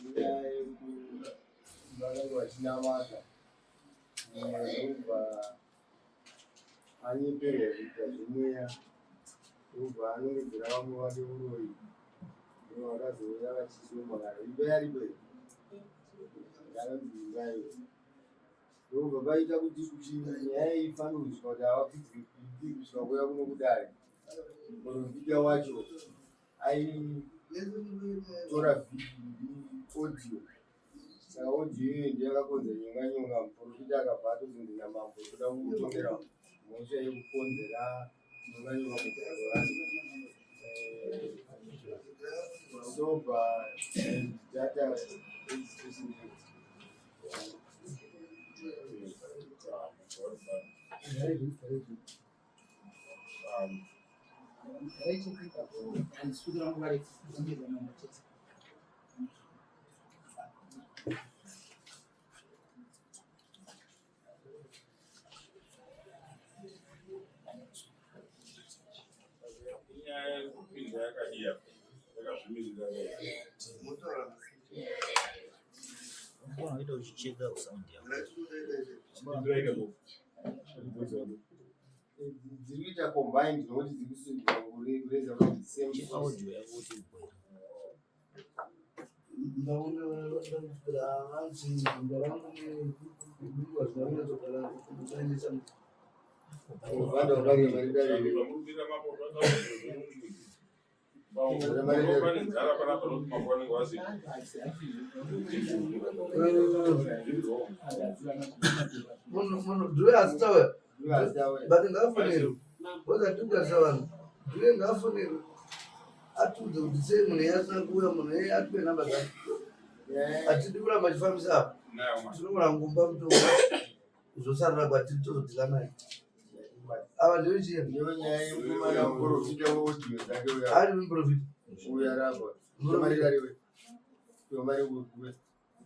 Nyaya yekuti vakange vachinamata mumwe ndobva anyeperwa kuita zvemweya ndobva anongedzera vamwe vake uroyi ndo vakazouya vachizomangana imba yaripo here yakanzi imba iyo ndobva paita kuti kuti nyaya iyi ifambe kusvika kuti havakwidzwe kusvika kuuya kuno kudare muprofita wacho aitora audio saka audio iyoyo ndiyo yakakonzera nyonga nyonga muprofita akabva atozonzi namambo toda kutongera mhosva yekukonzera nyonga nyonga mugaro sober and data registration act. Inyaya yekupinda yakadii apa yakazvimirira Unoita uchicheka sound yako. Dziri kuita combined nokuti dziri kusundwa kureza kuti same Check audio yako kuti ugwere. Vanda vabari mari dare. Dhuve asitauya but ngaafonerwe because hatiri kutarisa vanhu. Dhuve ngaafonerwe atiudze kuti sei munhu iye asina kuuya, munhu iye atipe nhamba dzake. Hatidi kuramba achifambisa apa, tinogona kungomba mutongo zvosarira kwatiri tozodhila naye. Ava ndevechii? Ndiyo nyaya yemukomana muprofita weaudio dzake uya. Ari muprofita. Uya rapa. Mari rariwe. Yo mari kuwe.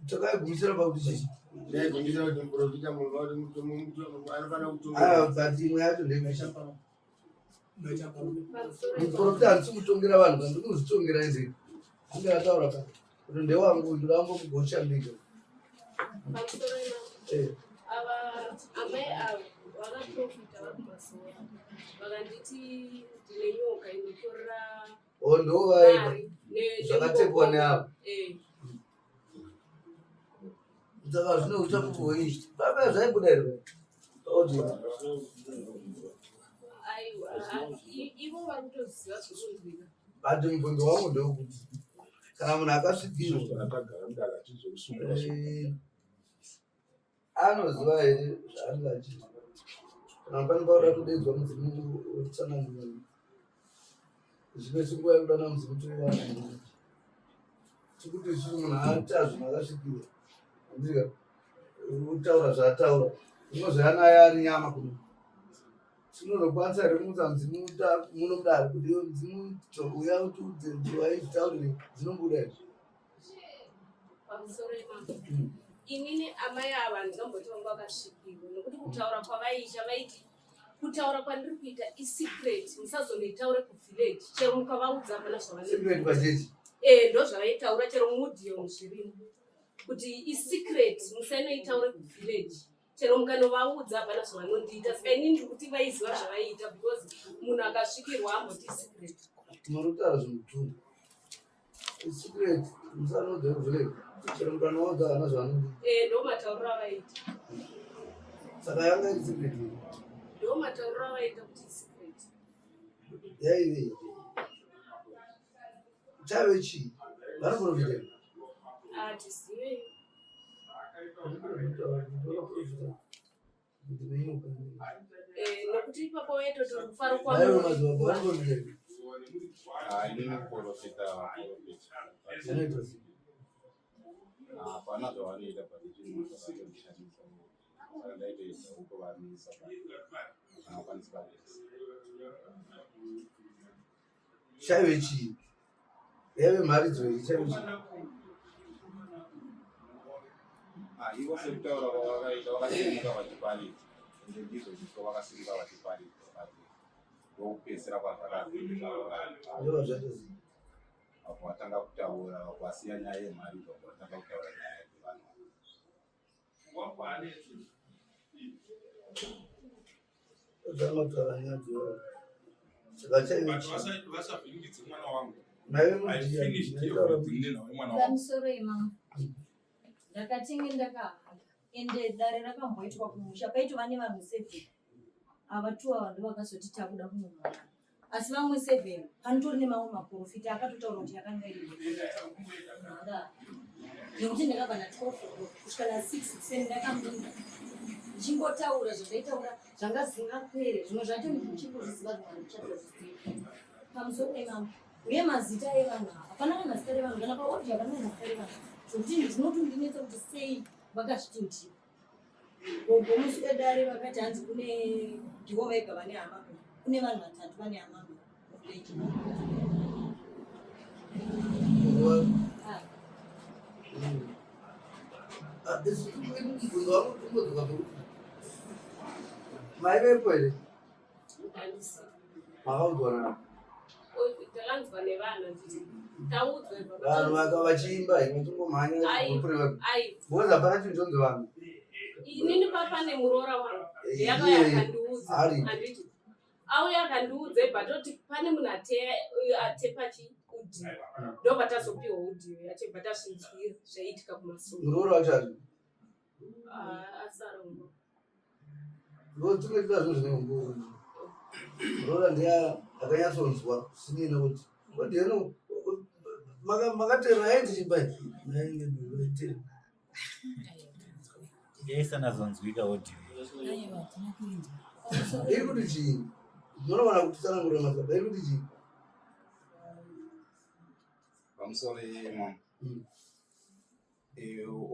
Takaigumisira pakuti chii? Ndaigumisira kuti muprofita munhu wati mutu anofanira kutonga. Aya but imwe yacho ndeyekuti muprofita handisi kutongera vanhu kana ndikuzvitongera ndega. Ange ataura ka kuti ndewangu ndoda kungomugocha ndega. Pamusoro ipapo. Eh. Ava amai ava vakaprofita vari kumasowe vakanditi ndine nyoka inotorera Oh, ndo vaenda mari zvakatekwa neavo. Eh, Saka zvine uchapupu hwei? Baba zvaibuda here? Audio. Aiwa, ivo vari kutoziva zvokunzwika. But mubvunzo wangu ndewekuti kana munhu akasvikirwa Takagara mudare hatizokusunga. Anoziva here zvaanenge achiita? Kana pane pauda kudedzwa mudzimu wotsanangura zvine nguva yekudana mudzimu toiwana here? Tikuti isusu munhu aita zvinhu akasvikirwa andika utaura zvaataura unozouya naye ari nyama kuno tinozokwanisa here kumutsa mudzimu muno mudare kuti iwe mudzimu uya utiudze waizvitaurire zvinobuda izvi? Pamusoro ipapo, inini amai ava handingamboti vanga vakasvikirwa nokuti kutaura kwavaiita vaiti kutaura kwandiri kuita isecret, musazonoitaure kuvillage chero mukavaudza hapana zvavanoita. Secret pachechi? Eh, ndo zvavaitaura chero muaudio zvirimo kuti isecret, musainoitaure kuvillage chero mukanovaudza hapana zvavanondiita. Saka inini ndiri kuti vaiziva zvavaiita because munhu akasvikirwa amboti isecret. Munotaura zvimutunhu. Secret musanoudza kuvillage chero mukanoudza hapana zvavanoita. Eh, ndo matauriro avaita. Saka yanga iri secret here? Ndo matauriro avaita kuti isecret. Yaive here? Chaive chii? Vanoprofita here? Hatizivei. Eh, nokuti ipapo waitoti rufaro Aiwa madzibaba vanoprofita here? Inini kuprofita vaprofita Zvinoita sei? Hapana zvavanoita but zvinhu zvakatondishamisa, saka ndaitoedza kutovamisa but havakwanisi vamisa. Chaive chii? Yaive mharidzo here? Chaive chii? Ah, ivo sekutaura kwavakaita vakasimuka vachiparidza, ende ndizvo ndizvo vakasimuka vachiparidza, but ndokupedzisira kwazvakazoita. Ndova zvatoziva. Apo vatanga kutaura vasiya nyaya yemharidzo, apo vatanga Zvanotaura nyaya dzavo. Saka chaive chii? Vasavhiringidze mwana wangu. Maive I mudziya, finished maitaura everything nenhau yemwana wangu. Pamusoro imama ndakatenge ndakahaka ende dare rakamboitwa kumusha paitova nevanhu seven ava two ava ndovakazoti takuda kunomhara asi vamwe seven panotori nemamwe maprofita akatotaura kuti yakanga iri mhanga nekuti ndakabva na 12 o'clock kusvika na 6 kuseni ndakaminda ndichingotaura zvandaitaura zvanga zvisingapere zvimwe zvacho ndichingozviziva zvimwe handichatozvizivi pamusoro pemambo uye mazita evanhu ava hapana kana zita revanhu kana paaudio hapana kana zita revanhu zvokuti zvinotondinetsa kuti sei vakazviti ndivo gogo musi wedare vakati hanzi kune ndivo vega vane hama kune vanhu vatatu vane hama muvillage. Ah. Ah, isu mubvunzo wangu tombodzoka pekuti maivepo here? Handisi. Makaudzwa nani? Takanzwa nevanhu handiti taudzwa Vanhu vaka vachiimba here vachingomhanya vachigopureva. Ai, Because hapana chinhu chonzi vanhu. inini papane muroora wangu Eh, yakauya iye akandiudza ari. handiti auya akandiudza ibva toti pane munhu atepa chi audio ndobva tazopiwa audio yacho ibva tazvinzwira zvaiitika kumasoro. Muroora wacho ari. Ah, asara umba. Because tinoita zvinhu zvine umbowo. Muroora ndiye akanyatsonzwa zvisinei nekuti kuti heno makateerera yaiti chibai. Yaisanazonzwika audio. Aiwa, hatina kuinzwa. Iri kuti chii? Munowana kutitsanangurira madzibaba iri kuti chii? Pamusoro yemama.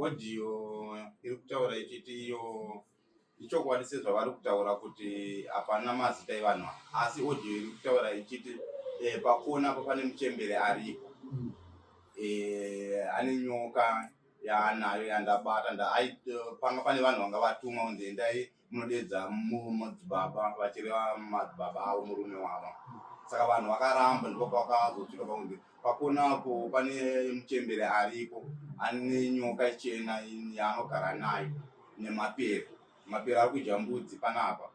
Audio iri kutaura ichiti iyo ichokwadi sezvavari kutaura kuti hapana mazita evanhu ava. Asi audio iri kutaura ichiti pakona apo pane muchembere aripo. Ane nyoka yaanayo yandabata panga pane vanhu vanga vatumwa kunzi endai munodedza madzibaba vachireva madzibaba avo murume wavo. Saka vanhu vakaramba ndipo pakazosvika pakunzi pakona apo pane muchembere aripo ane nyoka chena yaanogara nayo nemapere. Mapere ari kudya mbudzi panapa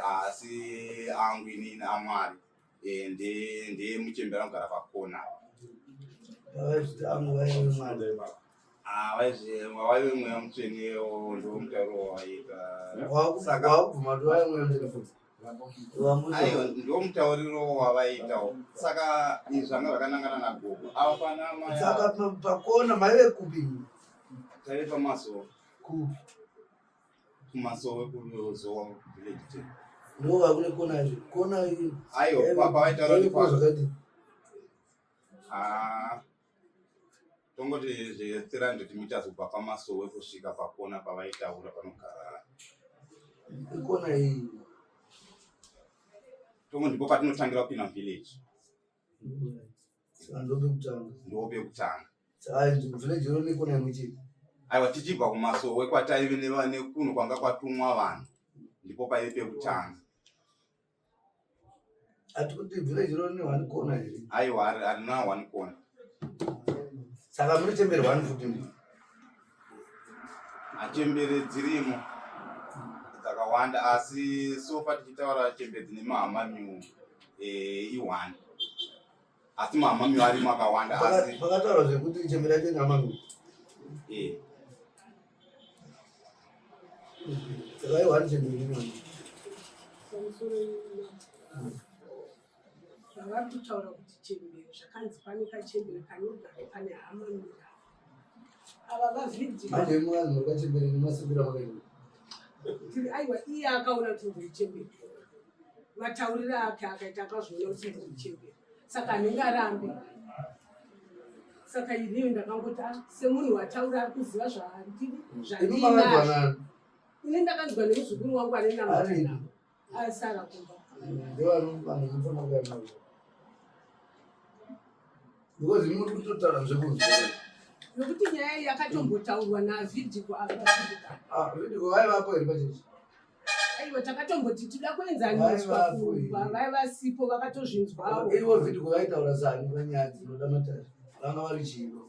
asi angu inini aMwari ndeye muchembere anogara pakona. Vaizviti angu vaive Mwari. Ah, vaive mweya mutsvene ndo mutauro wavaita. Saka Wakubvuma kuti vaive mweya mutsvene futi. Aiwa, ndo mutauriro wavaitawo. Saka izvi zvanga zvakanangana nagogo. Ava pana mai Saka pakona maive kupi? Taive pamasowe. Kupi? Kumasowe kuzowa village ten. Ndo vakune kona yacho. Kona iyi. Aiwa, pavaitaura Yaive kuti zvakadii? Ah, tongoti zve 300 meters kubva pamasowe kusvika pakona pavaitaura panogara. Ikona iyi. Tongo ndipo patinotangira kupinda village. Saka ndo pekutanga. Ndo pekutanga. Saka village iro nekona imwe chete. Aiwa, tichibva kumasowe kwataive nekunhu kwanga kwatumwa vanhu ndipo paive pekutanga. Ati kuti village iro rine one corner here? Aiwa, harina one corner. Saka muri chembere one futi imi? Chembere dzirimo dzakawanda asi sofa tichitaura chembere dzine mahamamiu i1. Asi mahamamiu arimo akawanda asi Pakataurwa zvekuti chembere yacho ine hamamiu. Saka i one chembere ine hamamiu. Pamusoro zvavari kutaura kuti chembere zvakanzi pane kachembere kanogara pane hama mira ava vavhidhio. Manje imi vanhu muri kachembere nemasekuru amakaita. Aiwa, iye akaona kuti ndiri chembere, matauriro ake akaita akazviona kuti ndiri chembere, saka handingarambi. Saka iniyo ndakangoti ah, semunhu wataura ari kuziva zvandiri Imi makanzwa zvandinazvo. nani? Ini ndakanzwa nemuzukuru wangu ane namata Ari. navo asara kumba. Ndevano vanhu munofanira kuuya navo. Because imi muri kutotaura zvekunzwa. Nokuti nyaya iyi yakatombotaurwa navhidhiko apa vhidhiko. Ah, Vidiko vaivapo here pachechi? Aiwa, takatomboti tida kuenzaniswa. Vaivapo here? Vai vasipo, vakatozvinzwawo. Ivo Vidiko vaitaura sani panyaya dzinoda matare. Vanga vari chivo.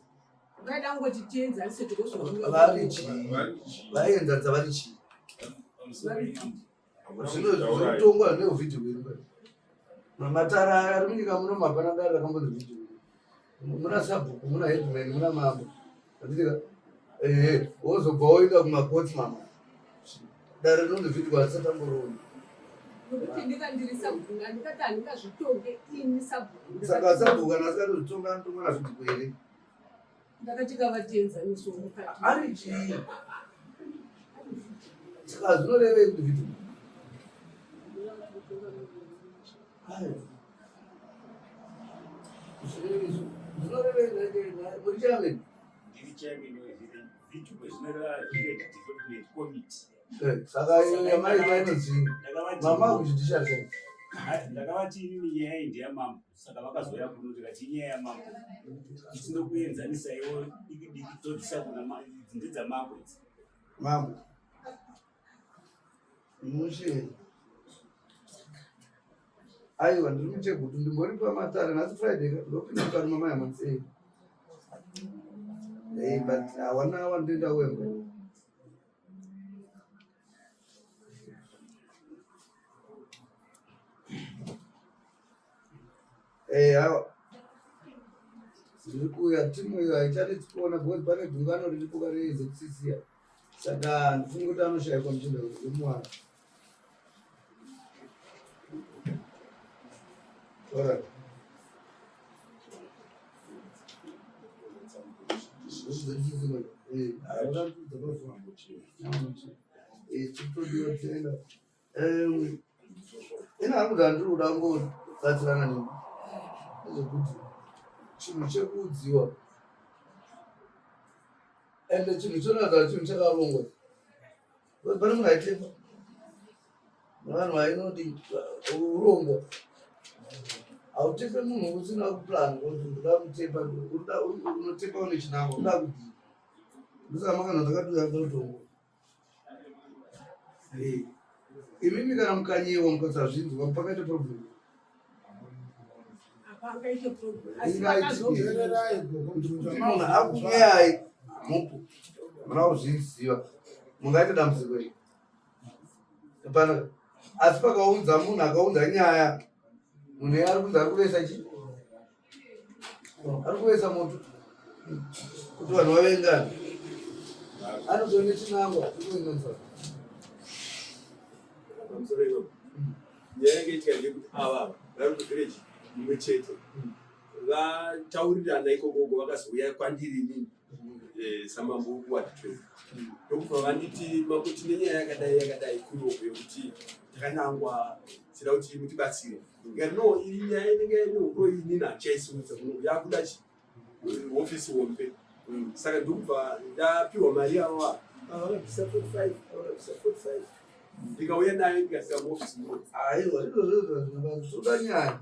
Vaida kungoti tienzanise tikozoona. Vari chii? Vaienzanisa vari chii? Zvino zvinotongwa neuvhidhiyo iri. Matara ari munyika muno hapana dare rakambonzi vhidhiyo. Muna sabhuku, muna headman, muna mambo. Handitika? Ehe, wozobva woenda kumakotsi mama. Dare rinonzi vhidhiyo harisati amboroona. Nokuti ndikandiri sabhuku ndikati handingazvitonge ini sabhuku. Saka sabhuku kana asingatozvitonga anotonga nazvhidhiyo here? Ndakati kavatienzaniso mukati. Ari chii? Saka zvinorevei kuti vhidhiyo? Muri chairman? Ndiri chairman weVidco zvinoreva Village Development Committee. Saka iyo yamaita inodzinga. Mama kujudiciary. Ndakavati inini nyaya iyi ndeyamambo saka vakazouya kuno ndikati inyaya yamambo tinokuenzanisa iwo diki diki todzisa kuna idzi ndedzamambo idzi. Mambo. Mushe. Aiwa ndiri muchegutu ndimbori pamatare nhasi Friday ka ndopinda mukati mamai amatsei. Hey, but hawana wandoenda wemba. Eh, hawa. Ndiri kuuya timu iyo haichanetsi kuona because pane gungano riripo kareZCC. Saka handifungi kuti anoshaikwa muchinda wemuwana. Alright. Ina hangu zvandiri kuda kungobatsirana nemi ndezvekuti chinhu chekuudziwa ende chinhu choratidza chinhu chakarongwa pane munhu aitepa nevanhu vainoti urongwa hautepe munhu usina kuplan kuti ndoda kutepa unotepa une chinangwa unoda kudii ndosaka makanhu dzakatuya kutotongo imimi kana mukanyewa mukasazvinzwa pakaita problem munhu akunyayai mupo muna kuzviziva mungaita dambudziko iri hapana asi pakaunza munhu akaunza nyaya munhu iye ari kunzi ari kuvesa chi ari kuvesa moto kuti vanhu vavengane anotone chinangwa chekuvenganisa pamusoro ipapo nyaya yange itika ndeyekuti ava vari kuvillage mumwe chete vataurirana ikokoko vakazouya kwandiri inini eh, samambo wekuward 12 ndokubva vanditi mambo tine nyaya yakadai yakadai kunoko yekuti takanangwa tida kuti mutibatsire ndikati no iyi nyaya inenge ine uroyi inini handichaisimudza kuno yakuda chi hofisi hombe saka ndokubva ndapiwa mari yavo vakabvisa 45 vakabvisa 45 ndikauya nayo ndikasika muofisi muno aiwa izvozvo zvoda nyaya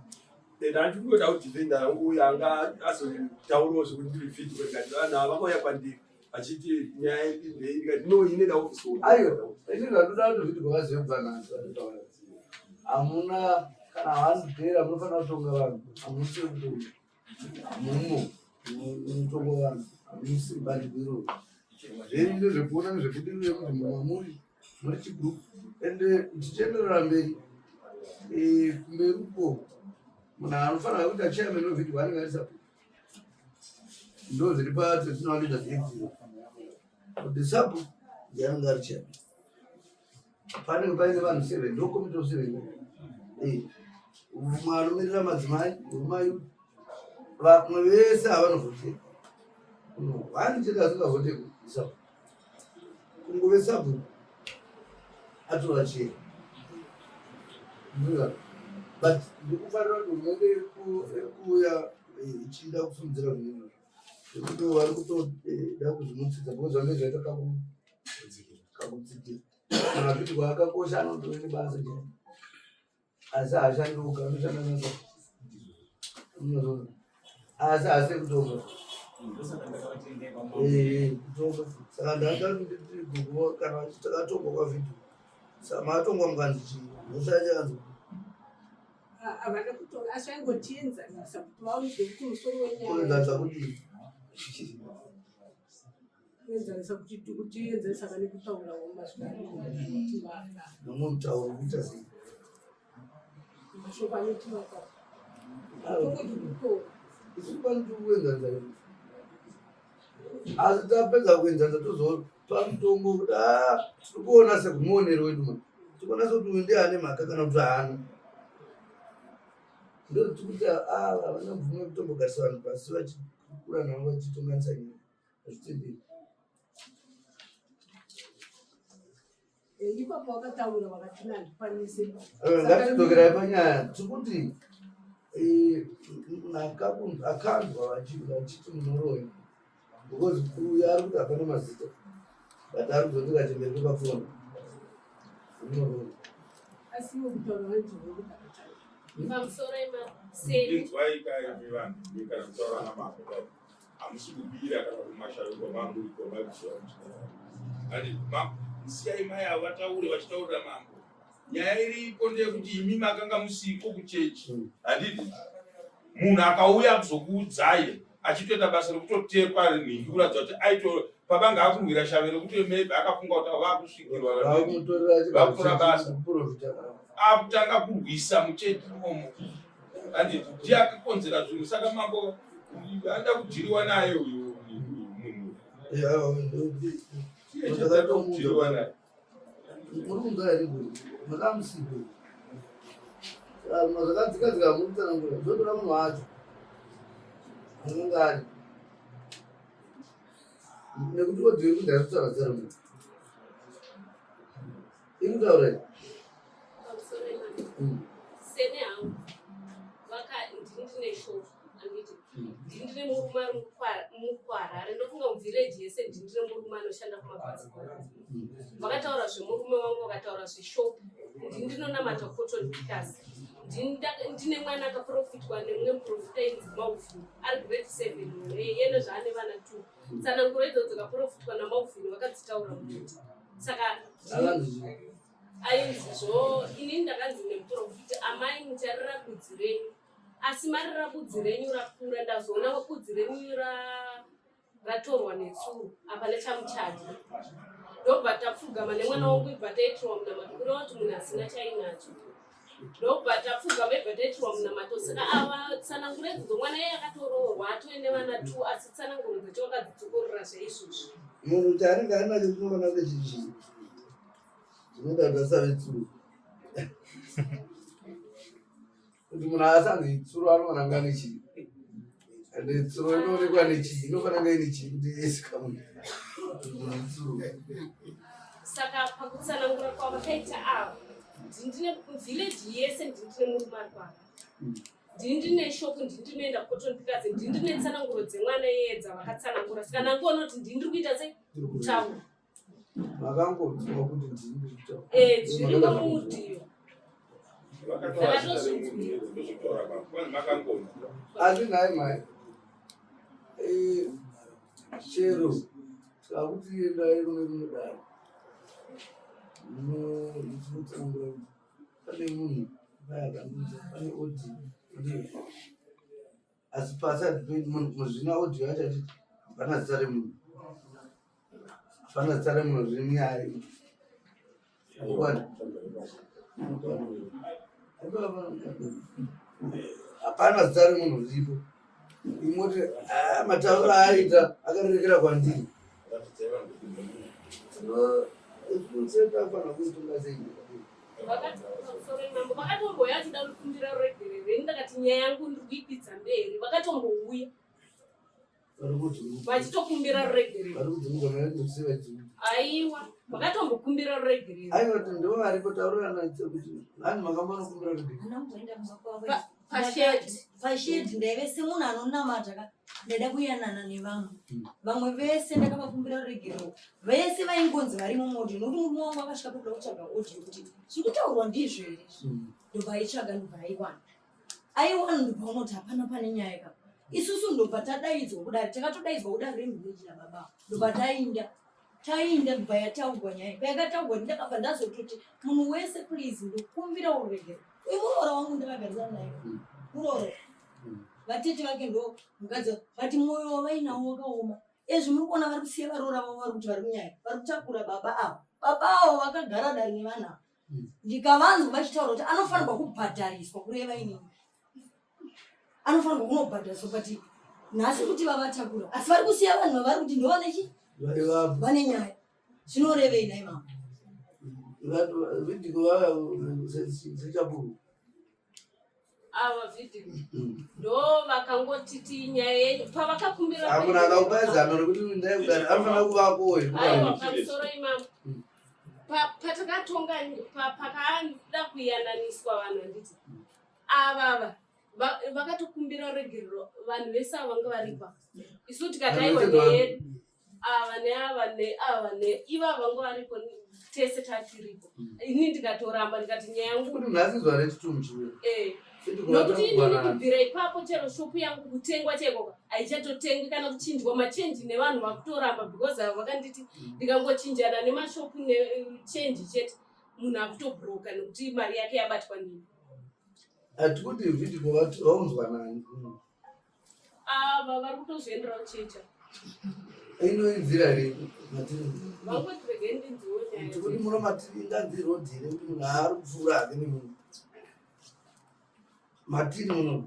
ndandingoda kudefenda yangu uyo anga azotaurawo zvekuti ndiri fit ndikati vanhu ava vakauya kwandiri vachiti nyaya ndei ndikati no ine da ofisi hombe aiwa ini zvandoda kuti zviti kwavazive kubva nhasi vanotaura hamuna kana hanzi munofanira kutonga vanhu hamusi kutonga muno mutongo vanhu hamusi bandiko iroro zvenyu ndezvekuona nezvekudirira kuti mamuri muri chigroup ende tichienderera mberi eh, kumberi uko munhu anofanira kuita chairman wevideo anenge ari sabhuku ndo zviri patraditional leaders act kuti sabhuku ndiye anenge ari chairman panenge paine vanhu seven ndo committee of seven eh, umwe anomirira madzimai wemayouth vamwe vese havanovhotera one chete asingavhote sabhuku kungove sabhuku atora chero but ndikufarira kuti hurumende iri kuuya eh, ichida kusimudzira zvinhu izvozvo zvekuti vari kutoda eh, kuzvimutsitsa because zvange zvaita kakudzikira kana kuti kwaakakosha anotove nebasa chairo asi haashanduka anoshanda nasa asi haasi kutonga eh, kutonga saka ndanga kana takatongwa kwavhidhio saka makatongwa mukanzi chii mhosva yacho yakanzi havana kutonga asi vaingotienzanisa kuti vaunzwe kuti musoro wenyaya kuenzanisa kudii Kuenzanisa kuti kutienzanisa pane kutaurawo mazwi anotivaka. Nomwe mutauro kuita sei? Mashoko anotivaka. Tongoti kutora. Isu pano tiri kuenzanisa izvi. Asi tapedza kuenzanisa tozopa mutongo kuti ah, tiri kuona sekumuonero wedu mani. Tiri kuona sekuti uyu ndiye ane mhaka kana kuti haana. Ndoti kuti ah, havana mvumo yekutombogarisa vanhu pasi vachikura navo vachitonganisa nyaya. Hazvitenderi. Eh, ipapo wakataura wakati handikwanise. Eh, ngatidzokerai panyaya tikuti eh, akanzwa vachiti munoroyi because uyu ari kuti hapana mazita but ari kuzondira chemberi kwepafoni munoroyi asi iwe kutaura vanti pamusoro emaseni Inzwai kai vanhu kana kutaura namambo kai. Hamusi kubira kana kumashavi kwamambo kwamabiswa. Ati siyai mai avo vataure vachitaurira mambo. Nyaya iripo ndeyekuti imi makanga musiko kuchechi. Handiti? Munhu akauya kuzokuudzai achitoita basa rekutotepa nhingi kuratidza kuti aito pabanga akurwira shave rekuti maybe akafunga kuti vakusvikirwa vakutorera Vakutora basa. kuprofita akutanga kurwisa muchechi imomo handiti ndiye akakonzera zvinhu saka mambo anoda kudhiriwa naye uyu munhu Ndiye chete anoda kudhiriwa naye muri kunzwa here guru makamusipo zvakadzikadzika muri kutsanangura zvotora munhu wacho anenge ari nekuti odhiwe kuti ndakutaura zita remunhu ikutaura here pamusoro emambo sene hangu vaka ndini ndine shop anditi ndini ndine murume ari muKwarare ndofunga muvhireji yese ndini ndine murume anoshanda kumabhazi vakataura zvemurume wangu vakataura zveshop ndini ndinonamata Cotton Pickers ndini ndine mwana akaprofitwa nemumwe muprofita inzi Mauvhini ari grade 7 yene zvaane vana 2 tsananguro idzo dzakaprofitwa naMauvhini vakadzitaura muti saka akanzi chii? Ainzi zvo inini ndakanzi nemuprofita amai mucharira budzi renyu asi marira budzi renyu rakura ndazoona budzi renyu ratorwa netsuro hapana chamuchadya ndobva tapfugama nemwana wangu ibva taitirwa munamato kureva kuti munhu asina chainacho ndobva tapfugama ibva taitirwa munamato saka ava tsananguro idzodzo mwana iye akatoroorwa atove nevana 2 asi tsananguro dzacho vakadzidzokorora zvaizvozvi munhu chaanenge anacho chinofanira kunge chiri chii zvinoita kuti asave tsuro kuti munhu asanzi tsuro anofanira kunge ane chii ende tsuro inoonekwa nechii inofanira kunge ine chii kuti isika munhu kuti munhu itsuro Saka pakutsanangura kwavakaita ava ndini ndine village yese ndini ndine murume ari kwava ndini ndine shop ndini ndinoenda kucotton pickers ndini ndine tsananguro dzemwana iyeye dzavakatsanangura saka ndangoona kuti ndini ndiri kuita sei kutaura Makangonzwa kuti ndini ndiri kutaura. Eh, zvirimo muaudio. Vakataura zita remunhu ndozvotaura mambo kwanzi makangonzwa. Asi nhai mhai, eh, chero takuti endai kune rimwe dare ndinotsanangura kuti pane munhu vai akandiudza pane audio asi pasati muzvina audio yacho achiti hapana zita remunhu hapana zita remunhu riri munyaya iyi hapana zita remunhu riripo imoti ah, matauro aaita akarerekera kwandiri tinofanira kuitonga sei Vakatombouya vachida kukumbira ruregerero ini ndakati nyaya yangu ndiri kuikwidza mberi vakatombouya vachitokumbira ruregerero aiwa vakatombokumbira ruregerero aiwa ndo varipo taurirana kuti vanhu makambonokumbira ruregerero Anamboenda kumba kwavo. Pashedhi. Pashedhi ndaive semunhu anonamata ka ndaida kuyanana nevamwe. Vamwe vese ndakavakumbira ruregerero. Vese vaingonzi varimo muaudio nokuti murume wangu akasvika pakuda kutsvaga audio kuti zviri kutaurwa ndizvo here izvi. Ndobva aitsvaga ndobva aiwana. Aiwana ndobva unoti hapana pane nyaya ka. Isusu ndobva tadaidzwa kudare takatodaidzwa kudare remvillage nababa ndobva tainda. Tainda ndobva yataugwa nyaya. Payakataugwa ndakabva ndazototi munhu wese please ndokumbira uregere. Uyu muroora wangu ndakagarisana naye. Muroora. Vatete vake ndo mukadzi but mwoyo wavainawo wakaoma. Ezvi muri kuona vari kusiya varoora vavo vari kuti vari kunyaya vari kutakura baba ava. Baba avo vakagara dare nevanhu ava. Ndikavanzwa vachitaura kuti anofanirwa kubhadhariswa kureva inini. Anofanirwa kunobhadhariswa but nhasi kuti vavatakura asi vari kusiya vanhu vavari kuti ndovane chi vane nyaya. Zvinorevei nhai mama? Vidhiko vava sechapupu. Ava video ndo vakangotiti nyaya yenyu pavakakumbira Hakuna akakupa zano rekuti ndai kudari anofanira kuvako uyu. Aiwa pamusoro imamo. Patakatonga pakada kuyananiswa vanhu handiti avava vakatokumbira regerero vanhu vese ava vanga varipa isu tikati aiwa nyaya yedu ava neava neava neivava vanga varipo tese tatiripo ini ndikatoramba ndikati nyaya yangu Kuti nhasi zuva rechitunhu chiwe. Eh. Nokuti inini kubvira ipapo chero shopu yangu kutengwa chaiko haichatotengwi kana kuchinjwa machenji nevanhu vakutoramba because avo vakanditi ndikangochinjana nemashopu nechenji chete munhu akutobroka nekuti mari yake yabatwa nini. Hatikuti video vaunzwa nani. Ava vari kutozviendera kuchecha. Ino inzira here matiri? Vangoti regai ndinzwewo nyaya. Tikuti muno matiri inganzi road here kuti munhu aari kupfuura hake nemuno. Matiri muno.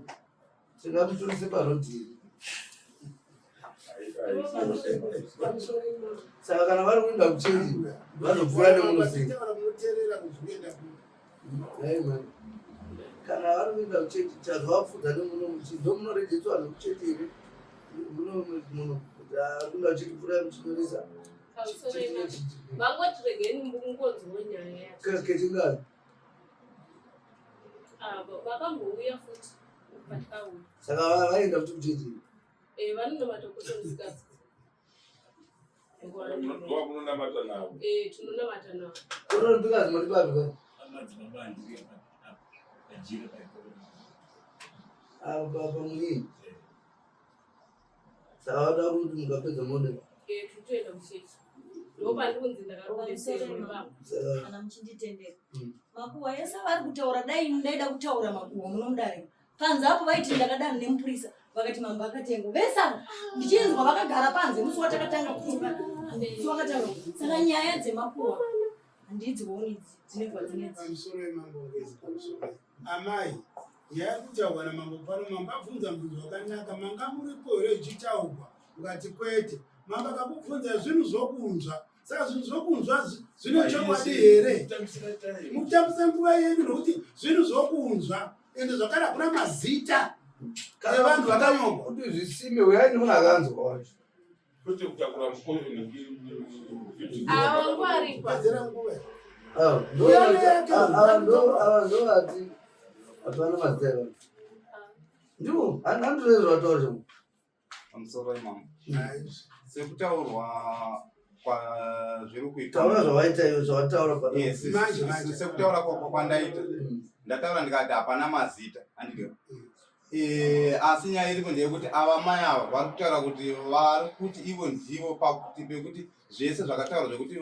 Tingamutorise paroad here? Saka kana vari kuenda kuchechi vanopfuura nemuno sei? Kana vari kuenda kuchechi chazovapfuudza nemuno muchi ndomunorejetswa vanhu kuchechi here? Muno muno kuti ari kuenda kuchechi pfuurai muchinyoresa. Vangoti regai mungonzwawo nyaya yacho. Kechingani? Vakambouya futi patakauya. Saka vaenda futi kuchechi? Eh, vanonamata kutomusikadzi. Ndokunonamata navo. Eh, tinonamata navo. Unonobika zimwe ndipapi ka? Madzibaba andiri pajira Apa pamuii. Saka vada kuti mukapedza mode. Eh, tinotoenda kuchechi. Ndopandikunzi ndakarombesero ipapo. Kana muchinditendera. Makuhwa ese avari kutaura dai ndaida kutaura makuhwa muno mudare. Panze apo vaiti ndakadana nemupurisa vakati mambo akatengwa. Vese ava ndichinzwa vakagara panze musi watakatanga kutonga. Musi wakatanga. Saka nyaya dzemakuhwa handidzioni idzi dzine kwadzinedzi. Pamusoro yemambo Ngezi pamusoro. Amai, nyaya yekutaurwa namambo pano mambo abvunza mubvunzo wakanaka manga muripo here ichitaurwa ukati kwete. Mambo akakubvunza zvinhu zvokunzwa saka zvinhu zvokunzwa zvine chokwadi here? Mutambise nguva yenyu nokuti zvinhu zvokunzwa ende zvakare hakuna mazita evanhu vakanyorwa. Kuti zvisime uyai nemunhu akanzwa wacho. Kwete kutakura mukoyo Ava ngwarikwa. Pedzera nguva. Ava ndovati hapana mazita evanhu. Ndivo handizvo zvataura chamo. Pamusoro imamo. Sekutaurwa kwazviri kuita. Taura zvawaita iwe zvawataura pa. Yes, sekutaura kwandaita. Ndataura ndikati hapana mazita. Handiti. Asi nyaya iriko ndeyekuti ava mai ava vari kutaura kuti vari kuti ivo ndivo pakuti pekuti zvese zvakataurwa zvekuti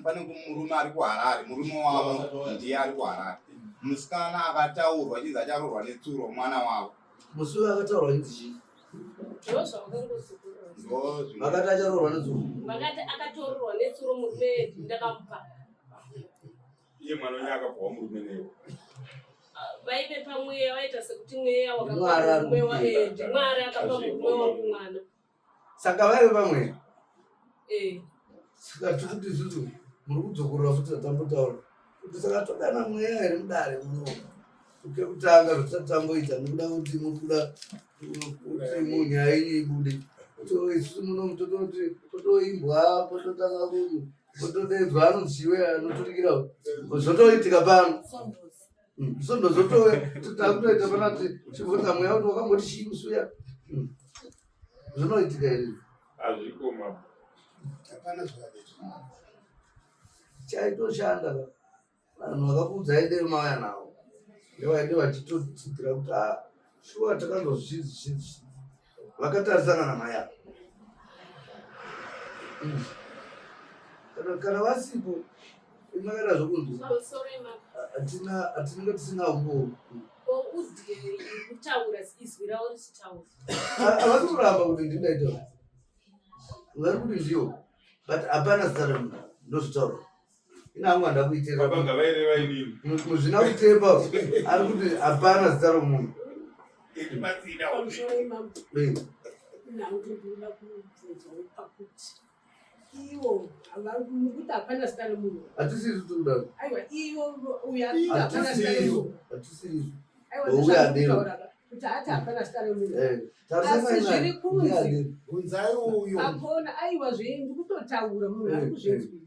pane murume ari kuHarare, murume wavo ndiye ari kuHarare. Musikana akataurwa chinzi acharoorwa netsuro mwana wavo. Musi uyu akataurwa chinzi chii? Vakati acharoorwa netsuro. Vakati akatoroorwa netsuro murume ndakamupa. Iye mwana wenyu akapuwa murume newe. Vaive pamweya vaita sekuti mweya wakapa murume wa Mwari akapa murume wangu mwana. Saka vaive pamweya. Saka tikuti isusu muri kudzokorora futi zvatambotaura. Kuti saka todana mweya here mudare muno. Kekutanga zvatisati tamboita nekuda kuti muri kuda kuti munyaya yenyu ibude. So isusu muno tototi potoimbwa pototanga kuti potodedzwa anonziwe anoturikira zvotoitika pano. Sondo zvotouya takutoita panati chibvunza mweya kuti wakamboti chii musi uya. Zvinoitika here? Hazviko mambo. Hapana zvakadai. Chaitoshanda ka. Vanhu vakakuudzai dai mauya navo. Ndovaide vachitotsigira kuti ah shuwa takanzozvidzi zvidzi. Vakatarisana namai ava. Kana vasipo imakaita zvokunzwa. Pamusoro imako. Hatina hatinenge tisina umbowo. Ko udye iri kutaura izwi ravo richitaura. Havasi kuramba kuti ndindaita. Vari kuti ndiwo but hapana zita remunhu ndozvitaura. Ina hangu handakuitira. Baba ngavaireva inini. Muzvina kutepa ari kuti hapana zita romunhu. Ndibatsira. Pamusoro imambo. Eh. Nangu ndinoda kubvunzawo pakuti ivo mukuti hapana zita remunhu. Hatisi isu tiri kudaro. Aiwa ivo uyo ari kuti hapana zita remunhu. Hatisi isu. Aiwa Ouya ndozvandikutaura kuti ati hapana zita remunhu. Eh, Asi zviri kunzi Bvunzai uyo. Apona aiwa zve ndikutotaura munhu ari Eh, kuzvinzwira.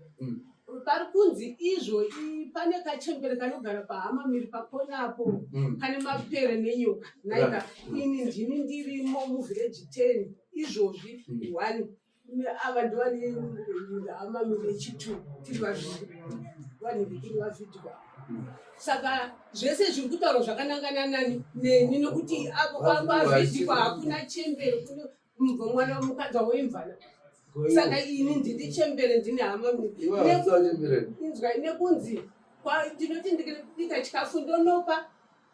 Pari kunzi izvo pane kachembere kanogara pahama miri pakona apo kane mapere nenyoka. Naika ini ndini ndirimo muvhireji 10 izvozvi 1 ava ndovane hama miri yechitu tiri vaviri vanhu vekuri vavhidhiwa. Saka zvese zviri kutaurwa zvakanangana nani neni nokuti apo kwavhidhikwa hakuna chembere kune mwana mukadzi waimvana. Saka ini ndini chembere ndine hama inzwa nekunzi ndinoti ndikabika chikafu ndonopa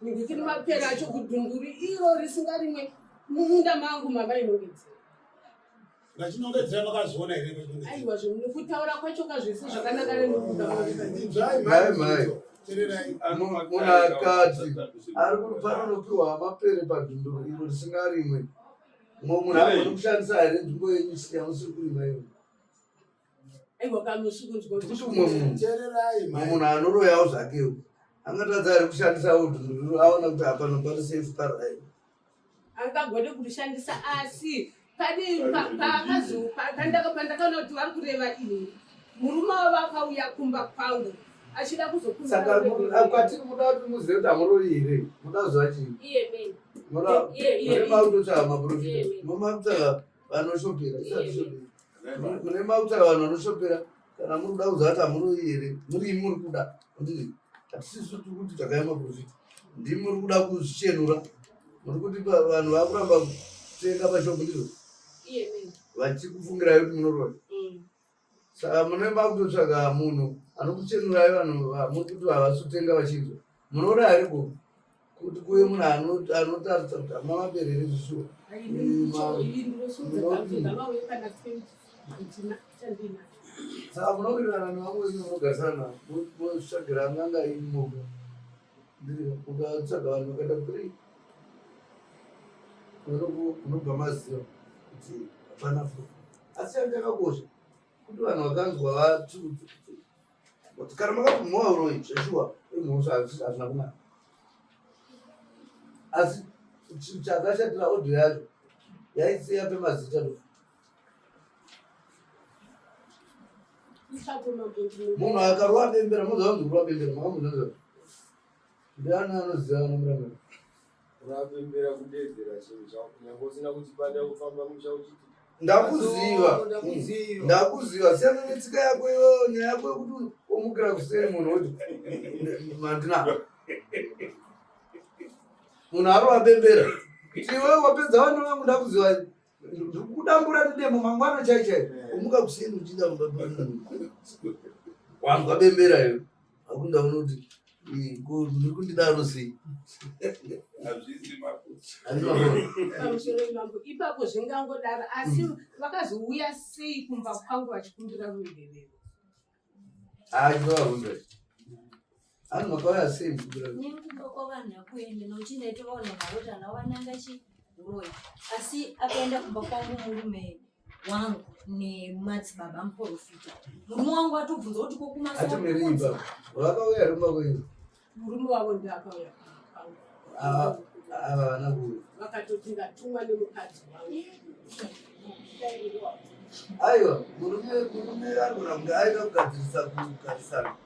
ndikiri mapere acho kudhunduru iro risingarimwe mumunda mangu mavainongedzera. Vachinongedzera makazviona here? Aiwa zvinhu kutaura kwacho kazvese zvakanangana nekuda. Inzwai Mai, mai. Tererai. Munhu akati ari panonopiwa mapere padhunduru iro risingarimwe. Mumwe munhu agone kushandisa here nzvimbo yenyu yamusiri kurima iyo? Aiwa kamusi kunzwa Kuti umwe munhu Tererai mumwe mai. munhu anoroyawo zvakewo angatadza here kushandisawo dhunduru aona kuti hapano pari safe pari angagone kurishandisa asi pane paakazo pandakaona kuti vari kureva ini murume wavo akauya kumba kwangu achida Saka kuzokumbira kwatiri muda kuti muzive kuti hamuroyi here muda kuziva chii? Iye meni. Muda Iye mune meni. makutotsvaga maprofita Iye. mune makutsvaga vanoshopera isati Iye. shopera mune makutsvaga vanhu vanoshopera kana muri kuda kuziva kuti hamuroyi here muri imi muri kuda ndii hatisisu tiri kuti tsvagai maprofita ndimi muri kuda kuzvichenura muri kuti vanhu vakuramba kutenga pashopu ndizvo Iye meni. vachikufungirai kuti munoroya Saka mune makutotsvaga munhu anokuchenurai vanhu vamuri kuti havasi kutenga vachinzwa. Munoona here ko kuti kuve munhu anotaridza kuti hamuna mapere here zvishuwa. Saka munowirirana nevamwe venyu munogarisana navo motsvagira n'anga yenyu moga. Mukatsvaga vanhu vakaita three munobva maziva kuti hapana proof. Asi change chakakosha kuti vanhu vakanzwa vati kuti kana makabvumwa uroyi zveshuwa imhosva hazvina kunaka. Asi chakashatira audio yacho yaisiya pemazita ndo. Munhu akarova bembera moziva kunzi kurova bembera makamuzvinzwa. Ndiani anoziva anomurambira? Unapembera kudeedzera chinhu chako kunyange usina kuchibata kufamba musha uchiti Ndakuziva. Ndakuziva. Ndakuziva siyana netsika yako iyoyo nyaya yako yekuti womukira kuseri munhu woti mandina. Munhu arova bembera. Iwe wapedza vana vangu ndakuziva ndikudambura nedemo mangwana chai chai. Womuka kuseni uchida wanzwa bembera iyo. Hakunda unoti ndiri kundidaro sei? Hazvisi makuti. Pamusoro mambo ipapo zvingangodaro asi vakazouya sei kumba kwangu vachikumbira ruregerero? Achinovabvunza. Anhu makauya sei mukumbira? Nenguva kwavanhu akuenda nokuti ndaitovaona maroti ana vananga chiuroyi asi akaenda kumba kwangu murume wangu nemadzibaba muprofita murume wangu atobvunza kuti Atimiri ipapo. Vakauya here kumba kwenyu? Murume wavo ndiye akauya kumba kwangu. Ava vana kuuya. Vakatoti ndatumwa nemukadzi wangu. Aiwa, murume anogona kunge aida kugadzirisa kugarisana.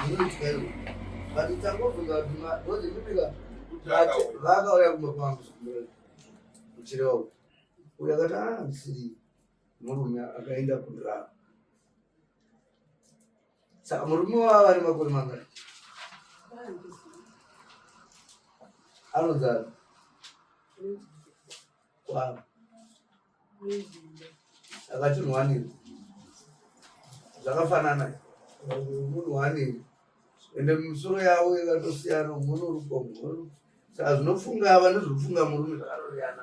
Munoitika iro. But tangobvunza kuti because imimi vakauya kumba kwangu muchireva kuti uyu akati ah ndisiri murume akaenda kundirapa. Saka murume wava ane makore mangani? Anonzani? Kwavo. Saka chinhu wanei? Zvakafanana. Munhu wanei? Ende misoro yavo yakatosiyana, umwe unorukwa, umwe unorukwa. Saka zvinofunga ava nezvinofunga murume zvakatosiyana.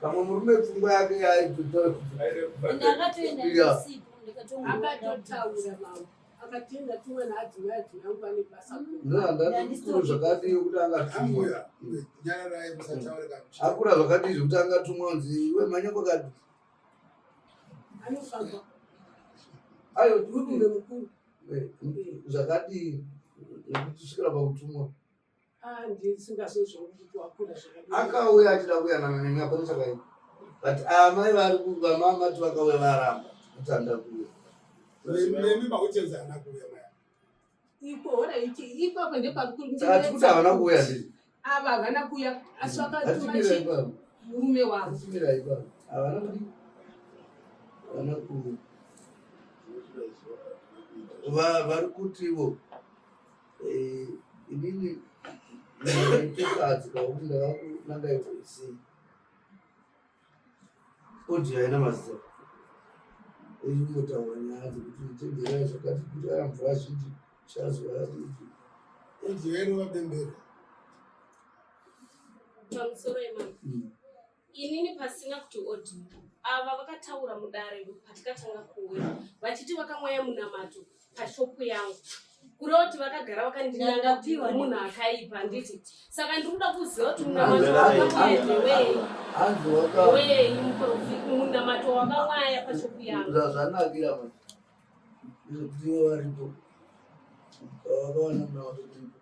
Pamwe murume pfungwa yake yaitotaura kuti Ndakatoenda Yeah. ndisipo ndikatongoona. Akatotaura mambo. Akati ndatumwa naadzimai adzimai angu ane basa. Ndakuru zvakadii kuti angatumwa. Ambuya, nyararai musataure kana kuchema. Akura zvakadii zvekuti angatumwa kunzi iwe mhanya kwakati. Anofamba. Ayo Murume mukuru. Zvakadii kusvikira pakutumwa. Ah, ndisingazoi zvangu kuti wakura zvakadii. Akauya achida kuyanana nemi hapana chakaipa. But amai vari vamama ti vakauya varamba kuti handida kuuya. Nemi makuchenza haana kuuya mai. Iko hora iki ipapo ndepari Saka tikuti havana kuuya ndii. Ava havana kuuya asi vakatuma Ngatimira chi ipapo. murume wavo. Ngatimira ipapo. Havana kudi. Havana kuuya. Vari kutivo eh, inini ndaitokadzika kuti ndakakunanga sei audio haina mazita ichingotaura nyaya dzekuti chenjerai zvakati kuti aya mvura zhinji chazovadiki Audio yairova bembera. Pamusoro yemama. Inini pasina kuti audio ava vakataura mudare patikatanga kuuya vachiti vakamwaya munamato pashopu yangu kureva kuti vakagara vakandinanga kuti Ndakapiwa munhu akaipa handiti saka ndiri kuda kuziva kuti munamato wakamwaya ndewei Hanzi waka ndewei muprofita munamato wakamwaya pashopu yangu zvanakira manje ndezvekuti ivo varipo vakawana munamato uripo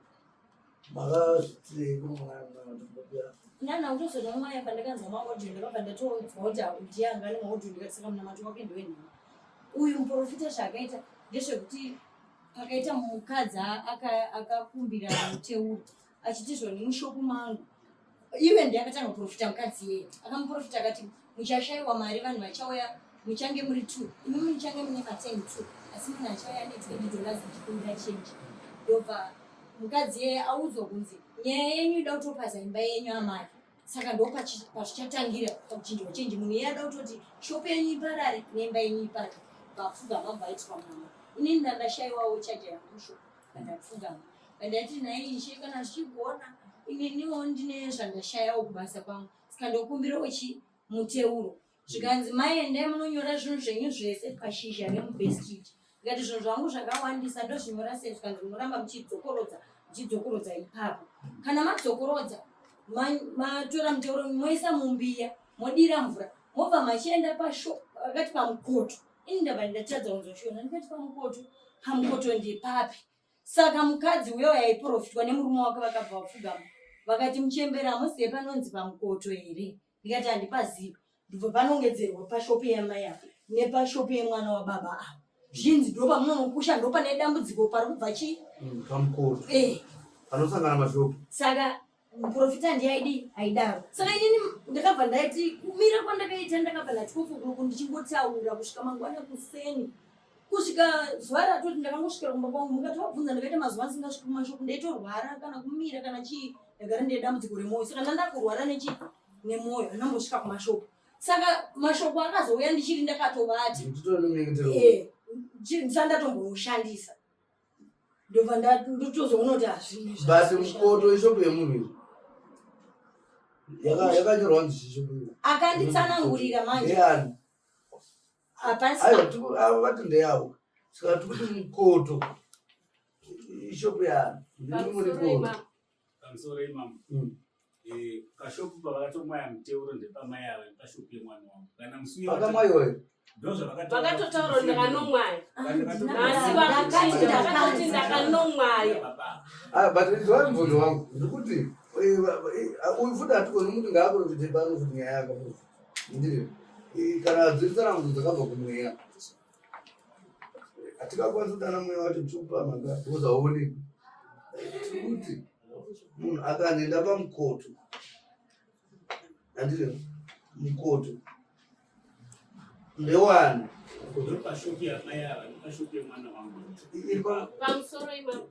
makazvitirei kumwaya munamato uripo Nana kutozoda mwaya pandakanzwa maaudio ndakabva ndatoudzwa kuti ndiye anga ane maaudio ndikati saka munamato wake ndewenhema. Uyu muprofita zvaakaita ndezvekuti pakaita mukadzi akakumbira muteuro achiti zvoni mushopu mangu iwe ndiye akatanga kuprofita mukadzi iyeye akamuprofita akati muchashayiwa mari vanhu vachauya muchange muri two imimi muchange mune maten two asi munhu achauya ane 20 dollars achikumbira change ndobva mukadzi iyeye audzwa kunzi nyaya yenyu ida kutopaza imba yenyu amai saka ndo pazvichatangira pakuchinjwa chenji munhu iye ada kutoti shopu yenyu iparare neimba yenyu iparare vapfugama bvaitwa mama inini ndandashayiwawo chaja yangu mushopu vandapfugama vandati nhai ishe kana zvichigona ininiwo ndine zvandashayawo kubasa kwangu saka ndokumbirawo chi muteuro zvikanzi mai endai munonyora zvinhu zvenyu zvese pashizha remubestreet ndikati zvinhu zvangu zvakawandisa ndozvinyora sei zvikanzi munoramba muchidzokorodza muchidzokorodza ipapo kana madzokorodza matora muteuro moisa mumbiya modira mvura mobva machienda pasho akati pamukoto ini ndabva ndatadza kunzoshona ndikati pamukoto pamukoto ndepapi saka mukadzi uyo yaiprofitwa nemurume wake vakabva vapfugama vakati muchembere hamuzive panonzi pamukoto here ndikati handipazivi ndibva panongedzerwa pashopu yamai ava nepashopu yemwana wababa ava zvinzi ndo pamunonokusha ndo pane dambudziko pari kubva chii Pamukoto eh panosangana mashopu. saka muprofita ndiye aidi aidaro saka inini ndakabva ndaiti kumira kwandakaita ndakabva ndati kofukuruku ndichingotaura kusvika mangwana kuseni kusvika zuva ratoti ndakangosvikira kumba kwangu mukati wabvunza ndakaita mazuva ndisingasviki kumashoko ndaitorwara kana kumira kana chii ndagara ndine dambudziko remwoyo saka ndandakurwara nechi nemwoyo andambosvika kumashoko saka mashoko akazouya ndichiri ndakatovati Nditori nemunyengetero. Eh, ndisandatomboushandisa ndobva ndotozoona kuti hazvinhu izvi But hazvikushanda. mukoto ishopu yemunhu iyi. Yakanyorwa kunzi chishopu iyi. Akanditsanangurira manje. Ndeyani? Hapasi Aiwa, ava vati ndeyavo. Saka tikuti mukoto ishopu yaani? Ndimi muri pamusoro koto. imama Pamusoro imambo. Eh, kashopu pavakatomwaya muteuro ndepamai ava nepashopu yemwana wangu. Kana musi uya Pakamwayiwa here? Ndozvavakataura. Vakatotaura kuti ndakanomwaya. Nhasi vakuchinja vakatoti ndakanomwaya. Ah, but inzwai mubvunzo wangu ndikuti uyu futi hatigoni kuti ngaaprofite pano futi nyaya yakafuti ndiri kana dziri tsanangudzo dzakabva kumweya hatingakwanisi kuti ana mweya wacho tiupa mhaka because hauoneki tikuti munhu akanenda pamukoto handiti mukoto ndewani Ndopashopu yamai ava nepashopu yemwana wangu. Pamusoro imambo.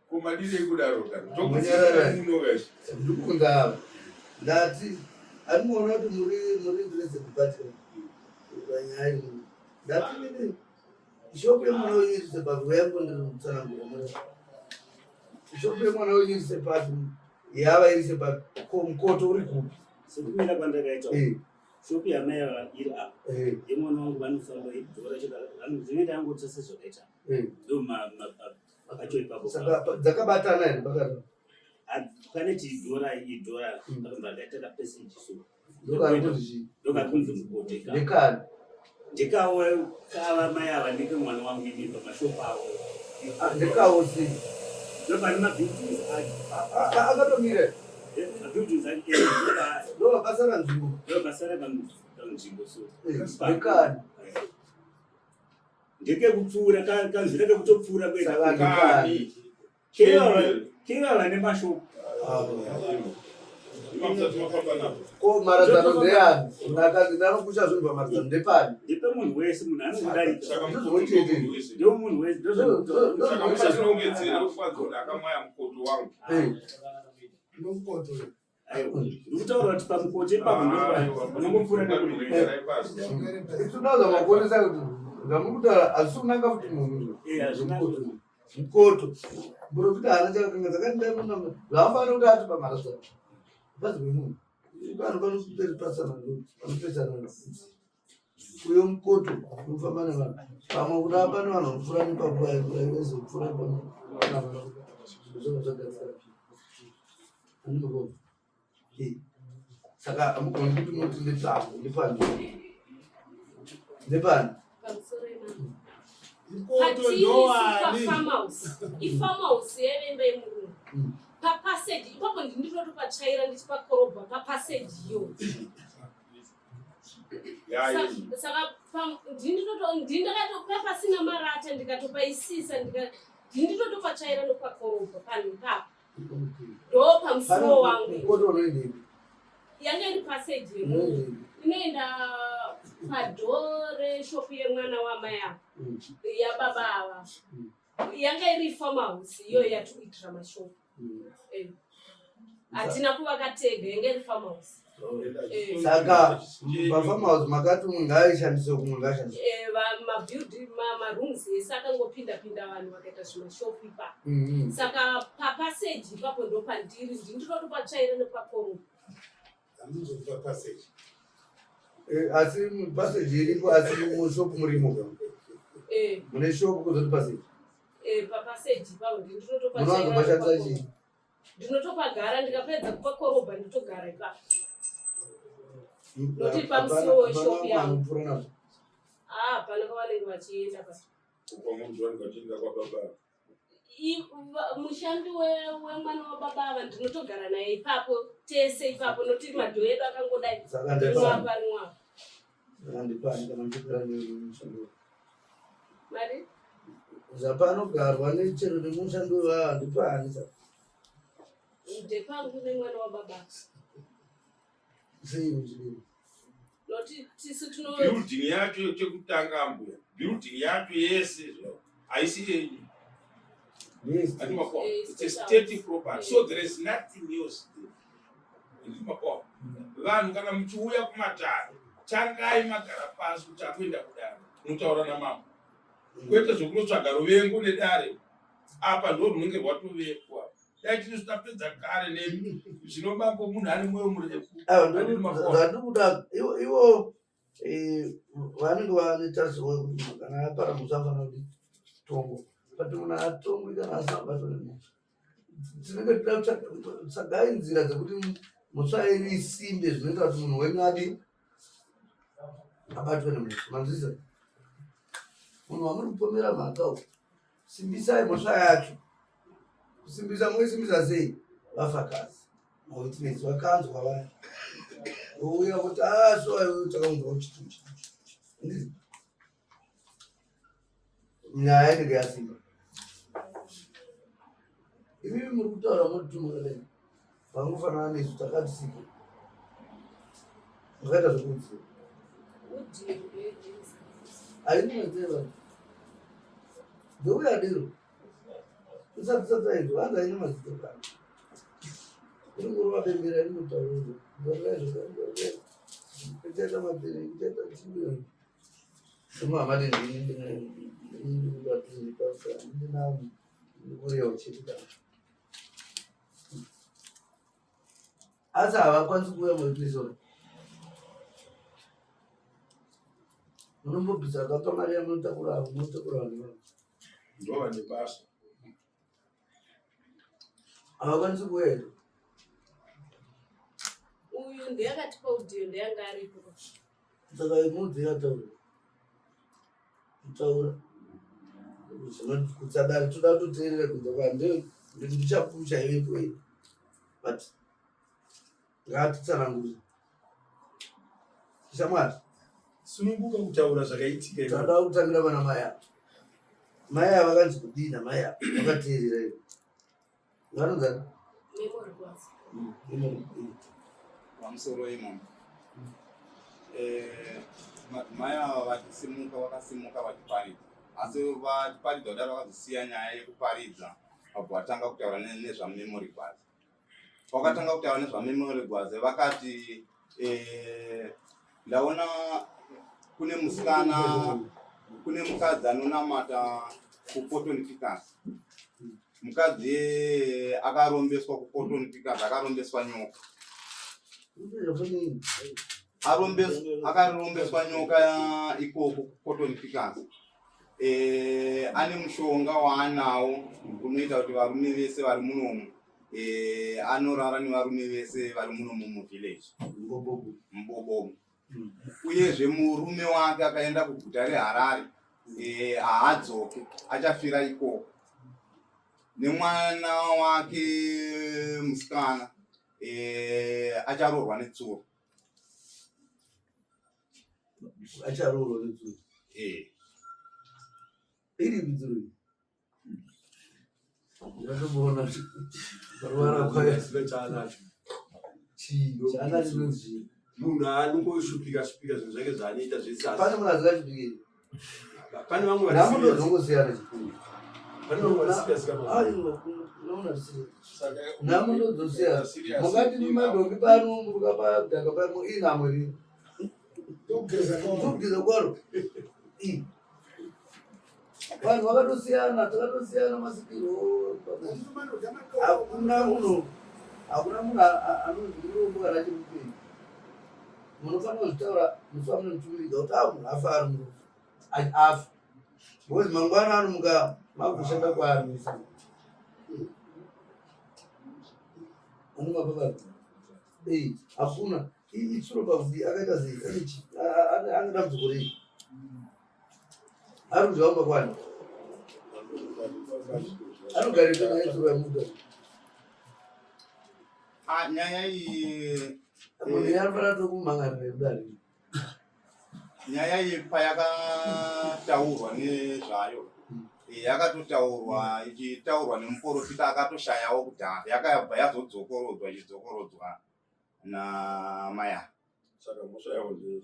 Kumadire kudaro Munyarara. munogashi. Ndikubvunza ava ndati andinoona kuti muri muri interested kubatsira panyaya iyi ndati nini shopu yemwana wenyu iri sepapi yangu ndiri kutsanangura muri shopu yemwana wenyu iri sepapi yava iri sepapi ko mukoto uri kupi Sekumira kwandakaita. Eh. Shopu yamai ava iri apa. Yemwana wangu vanofamba dhora chete zvinoita angotsa sezvakaita. Ndo acho ipapo. Saka dzakabatana here pakati? Pane chidhora idhora akabva akaita kapeseji so. Ndokakunzi mukote. Ndekani? Ndekawo kava mai ava ndeke mwana wangu ini pamashopu avo. Ah, ndekawo sei? Ndopane mabuildings acho. Ah, ah, akatomira. Mabuildings acho. Eh, Ndovakasara nzvimbo. Ndovakasara kanzvimbo so. Eh, ndekani? Ndekekupfuura kanzira kekutopfuura kuenda. Saka ndekani? Keva vane mashopu. Ko maradzano ndeyani? Akanzi ndanokusha zvinhu pamaradzano ndepani? Ndepe munhu wese, munhu anokudarika. Ndozvochete. Ndewe munhu wese. Saka musatinongedzera kwanzi akamwaya mukoto wangu. Nomukoto. Aiwa. Ndikutaura kuti pamukoto ipapo ndopamungopfuura nemunhu wese. Tinoda makuonesa kuti zvamuri kutaura hazvisi kunanga kuti munhu Eh, hazvina mukoto muprofita haana chakakanga dzakati ndaiona zvaafanira kuti ati pamaradzano pazi pemunhu vanhu vanopesana vanopesana uyo mukoto unofamba nevanhu pamwe kuda pane vanhu vanopfuura nepapo vaizopfuura pano zvanga zvagadzira andinoona saka hamugoni kuti moti ndepano ndepani ndepani ifarmhouse yaive imba yemurungu papassage ipapo ndindotopatsvaira ndichipakorobha papassage iyo saka ndindakatopa pasina marata ndikatopaisisa ndinditotopatsvaira nokupakorobha panhu ipapo ndo pamusuwo wangu yanga iri passage yemunhu inoenda padhoo reshopu yemwana wamai ava yababa ava yanga iri farmhouse iyoyo yatikuitira mashopu. Hatina kuvaka tega, yanga iri farmhouse. Saka pafarmhouse makati umwe ngaaishandise umwe ngaaishandise. Mabuilding marooms ese akangopinda pinda vanhu vakaita zvimashopu ipapo. Saka papassage ipapo ndopandiri, ndinotopatsvaira nepakoroba. Hamuzokupa passage. Asi passage iripo asi mushopu murimo. Mune shopu kuzoti passage. Papassage ipapo ndinotopatsvaira. Munowanzopashandisa chii? Ndinotopagara ndikapedza kupakorobha ndotogara ipapo. Noti pamusiwo weshopu yangu. Ah, hapana kwavanenge vachienda pa. Mushandi wemwana wababa ava ndinotogara naye ipapo tese ipapo noti madhoo edu akangodai. Rimwe apa rimwe apa. Saka ndipani kana muchigara nemushandi wako? Mari? Zvapanogarwa nechero nemushandi wavo ndipani saka? Ndepangu nemwana wababa. Sei muchidini? Noti tisu tino building yacho chekutanga mbuya. Building yacho yese zvayo haisi yenyu. Yes. It's a state property. So there is nothing else there. Vanhu kana muchiuya kumatare tangai magara pasi kuti akuenda kudare unotaura namambo kwete zvekunotsvaga ruvengo nedare apa ndo runenge rwatovekwa dai tiri tapedza kare nemi zvino mambo munhu ane mwoyo murefu Zvandikuda ivo vanenge vanoita zuva kuti munhu kana apara mhosva anofanira kuti tongo but munhu haatongwi kana asina kubatwa nemhosva. Tinenge tida kutsvagai nzira dzekuti mhosva yenyu isimbe zvinoita kuti munhu wenyu adi abatwe nemhosva. Manzwisisa? Munhu wamuri kupomera mhaka uyu simbisai mhosva yacho. Kusimbisa munoisimbisa sei? Vafakazi mawitness vakanzwa vaya vouya kuti ah so iwe takaunzwa uchitu uchitu nyaya inenge yasimba. Imimi muri kutaura motituma kadai vangofanana nesu takatisika makaita zvekurudzira haineteva ndouya dero usati sataizvo hanzi aine mazita kana iri kurova bembera inotaura ichaita mapere ichaita chii Muhammad asi havakwanisi kuuya muepisode. Munombobvisa kapa mari yamunotakura munotakura vanhu ivavo. Ndovane basa. Havakwanisi kuuya here? Uyu ndiye akatipa audio ndiye anga aripo. Saka imudzi yataura. Kutaura. Zvinokusadaro toda kutoteerera kunze kwa ndichapupu chaivepo iyi. But Ngatitsanangure. Shamwari. Sununguka kutaura zvakaitika. Tinoda kutangira vana mai ava. Mai ava vakanzi kudii namai ava? Vakateerera ivo. Vanonzani? Pamusoro imomo. Eh, madzimai ava vachisimuka vakasimuka vachiparidza asi vachiparidza kudaro vakazosiya nyaya yekuparidza vabva vatanga kutaura nezvamemory bus Vakatanga kutaura nezvaMemory Gwaze vakati eh, ndaona kune musikana kune mukadzi anonamata kuCotton Pickers. Mukadzi iyeye akarombeswa kuCotton Pickers, akarombeswa nyoka. Akarombeswa nyoka ikoko kuCotton Pickers. Eh, ane mushonga waanawo unoita kuti varume vese vari munomu eh, anorara nevarume vese vari munomu muvillage mubobobo uyezve murume wake akaenda kuguta reharare eh, haadzoke achafira ikoko nemwana wake musikana eh, acharoorwa netsuro acharoorwa netsuro eh. iri tsuro Ndakatomboona kurwara kwayo. Chaanacho. Chii? Chaanacho chinonzi chii? Munhu anongoshupika shupika zvinhu zvake zvaanoita zvese. Pane munhu asingashupiki. Pane vamwe vari Nhamo ndozongosiyana chikuru. Pane vamwe vari serious kana. Aiwa, unoona zvisiri. Nhamo ndodzosiyana. Mungati madhongi pano muruka padhaka pano inhamo iri. Ndokugeza kwaro. Vanhu vakatosiyana, takatosiyana masikirwo. Hakuna munhu, hakuna munhu anonzi murombo kana achiri mupenyu. Munofanira kuzvitaura musi wamunomutumidza kuti a munhu afa ari murombo. Afa. Because mangwana anomuka makushanda kwaari musi. Anomapa vanhu. Ei, hakuna. Itsuro pakuti akaita sei? Ane dambudziko rei? Ari kudya kumba kwani? Anogarira naye tsuro yamuda. Ah, nyaya iyi Munhu anofanira tokumhan'arira kudare. Nyaya iyi payakataurwa nezvayo yakatotaurwa ichitaurwa nemuporofita akatoshayawo kudhara yakabva yazodzokorodzwa ichidzokorodzwa namaya Saka mhosva yavo ndei?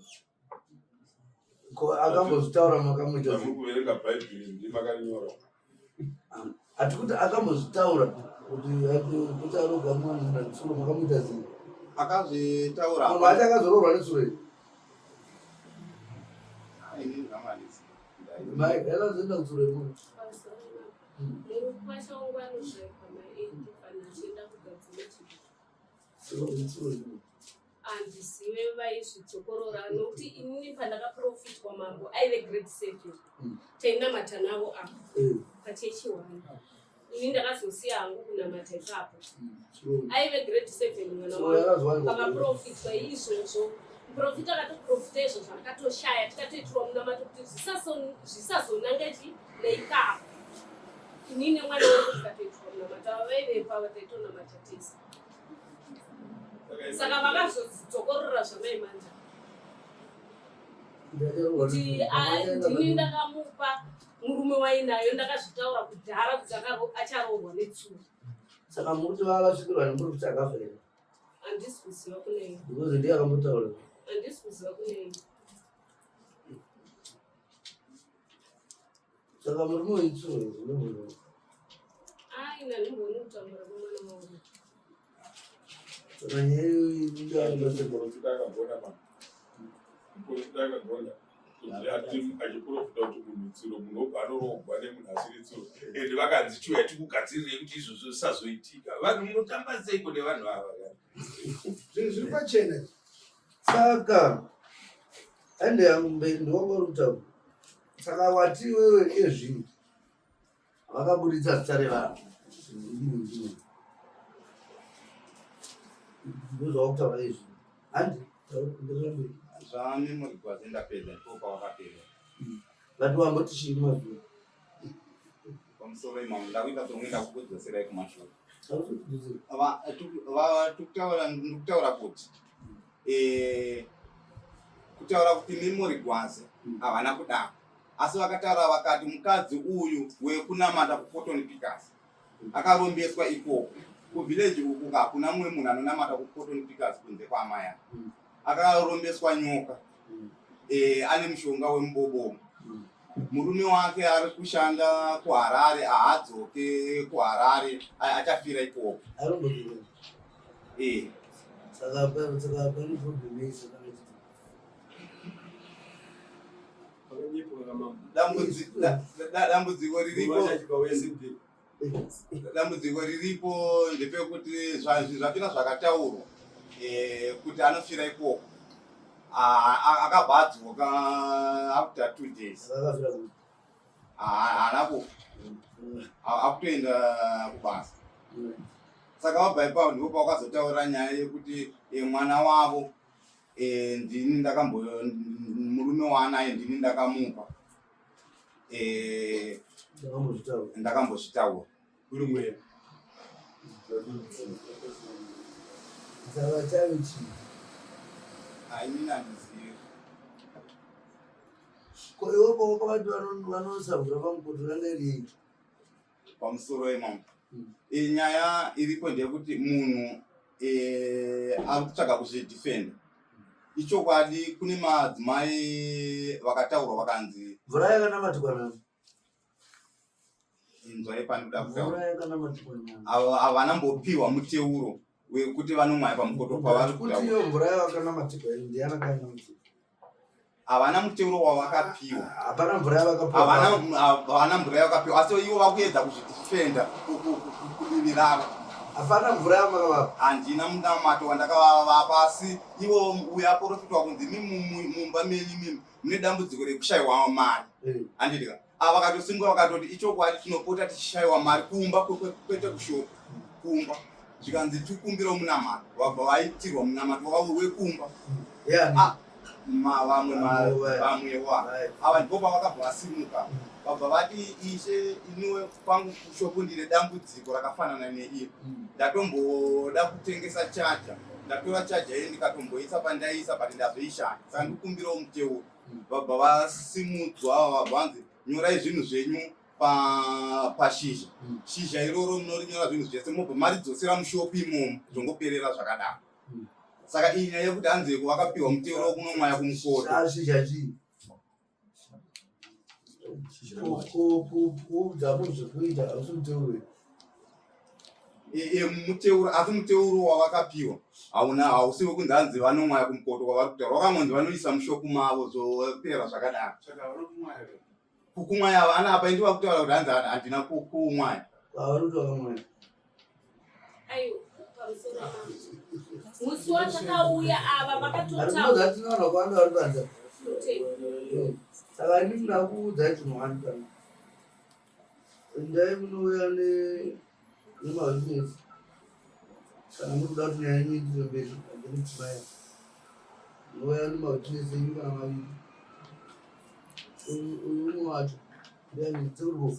Ko akambozvitaura makamuita sei? Zvamuri kuverenga bhaibheri ndimi makarinyora. Hatikuti akambozvitaura kuti kuti aroga mwana netsuro makamuita sei? Akazvitaura. Munhu wacho akazoroorwa netsuro here? Ini zvangu handizivi. Mai yakazoenda kutsuro yemunhu. Mukwasha wangu anoshaikwa ma8 kana achienda kugadzira chii. Handizive vaizvidzokorora nokuti inini pandakaprofitwa mambo aive grade seven tainamata navo apa pachechi one ini ndakazosiya hangu kunamata ipapo aive grade seven mwana wangu pakaprofitwa izvozvo muprofita akatoprofita izvozvo akatoshaya tikatoitirwa munamato kuti zvisazonanga chi neikapo ini nemwana wangu tikatoitirwa munamato ava vaivepo ava taitonamata tese saka vakazodzokorora zvamai manja kuti ndini ndakamupa murume wainayo ndakazvitaura kudhara kuti acharoorwa netsuro saka mukuti vava vasvikirwa nemuri kuti akafa here handisi kuziva kunei because ndiye akambotaura handisi kuziva kunei Saka murume weitsuro here? Ai, ndandimboni kutambura kwemwana wangu. Saka nyaya iyoyi inenge ari basa. Muprofita akagona mama. Muprofita akagona. Achiprofita kuti munhu tsuro munhu obva anoroogwa nemunhu asiri tsuro. Ende vakanzi chiuya tikugadzirire kuti izvozvo zvisazoitika. Vanhu munotamba seiko nevanhu ava? Zvinhu zviri pachena. Saka Ende yangu mberi ndiwanga uri kutaura. Saka wati iwewe ezvino vakaburitsa zita revanhu. Ndozvawakutaura izvi. Handi taura mberi. Zvamemory gwaze ndapedza ndipo pawakapera. But wamboti chii mazuva? Pamusoro imamo ndakuita somwe ndakukudzoserai kumashure. Hausikudzosera. Tikutaura ndikutaura kuti kutaura kuti Memory Gwaze havana kudaro, asi vakataura vakati mukadzi uyu wekunamata kuCotton Pickers akarombeswa ikoko kuvillage uku, hakuna mumwe munhu anonamata kuCotton Pickers kunze kwaamai ake. Akarombeswa nyoka, ane mushonga wemubobomo. Murume wake ari kushanda kuHarare, haadzoke kuHarare, achafira ikoko. Arombodzosera. Saka pane problem yei saka vachiti? Pakanyepo kamambo. Dambudziko riripo Vachachika wese. Dambudziko riripo ndepekuti zvinhu zvapinda zvakataurwa kuti anofira ikoko. Akabva adzoka after 2 days. Akafira kuti? Haana kufa, akutoenda kubasa. Saka wabva ipapo ndipo pawakazotaura nyaya yekuti mwana wavo, ndini ndakambo murume waanaye ndini ndakamupa. Ndakambozvitaura. Ndakambozvitaura. Uri mweya. Saka chave chii? Inini handizivi. Ko iwe pawakavati vanosavhura pamukoto ranga iri yei? Pamusoro imamo. Nyaya iripo ndeyekuti munhu ari kutsvaga kuzvidefenda. Ichokwadi kune madzimai vakataurwa vakanzi Mvura yakanamatikwa nani? Inzwai pandikuda kutaura. Mvura yakanamatikwa nani? Havana mbopiwa muteuro wekuti vanomwaya pamukoto pavari Kuti kutaura. iyo mvura yakanamatikwa ndiyani akanamatikwa? Havana muteuro wavakapiwa. Hapana mvura yavakapiwa. Havana mvura yavakapiwa, asi ivo vakuedza kuzvidefenda kudivi ravo. Hapana mvura yamakavapa. Handina munamato wandakavapa, asi ivo uyo aprofitwa kunzi mumba menyu mimi mune dambudziko rekushayiwa mari. Handidika ava vakatosimuka vakatoti ichokwadi, tinopota tichishayiwa mari kumba, kwete kushopu, kumba. Zvikanzi tikumbirawo munamato, vabva vaitirwa munamato wavo wekumba. Yani. Ah, vamwe Vamwe. Vamwewo ava ndipo pavakabva vasimuka, vabva vati, "Ishe, iniwe kwangu kushopu ndine dambudziko rakafanana neiri. Ndatomboda kutengesa chaja, ndatora chaja iyi ndikatomboisa pandaisa, but ndazoishaya, saka ndikumbirawo muteuro." Vabva vasimudzwa, vabva vanzi, "Nyorai zvinhu zvenyu pashizha. Shizha iroro munorinyora zvinhu zvese, mobva maridzosera mushopu imomo, zvongoperera zvakadaro." Saka iyi nyaya yekuti hanzi vakapiwa muteuro wekunomwaya kumukoto. Shizha chii? Kuudza munhu zvekuita hausi muteuro here? Muteuro, asi muteuro wavakapiwa hauna, hausi wekunzi hanzi vanomwaya kumukoto kwavari kutaura. Vakangonzi vanoisa mushopu mavo, zvopera zvakadaro. Saka vanokumwaya? Kukumwaya havana apa. Indi vakutaura kuti hanzi handina kumwaya. Vari kuti vakamwaya. Aiwa, pamusoro musi watakauya ava vakatotaura. Arikuudza tinoona kwavanoda vari panze. Kutenda. Saka ini ndakuudzai chinhu pano. Endai munouya nemawitness kana muri kuda kuti nyaya yenyu iitire mberi andinotimaya. Munouya nemawitness enyu kana maviri. Uyu umwe wacho ndiani? Tseurwo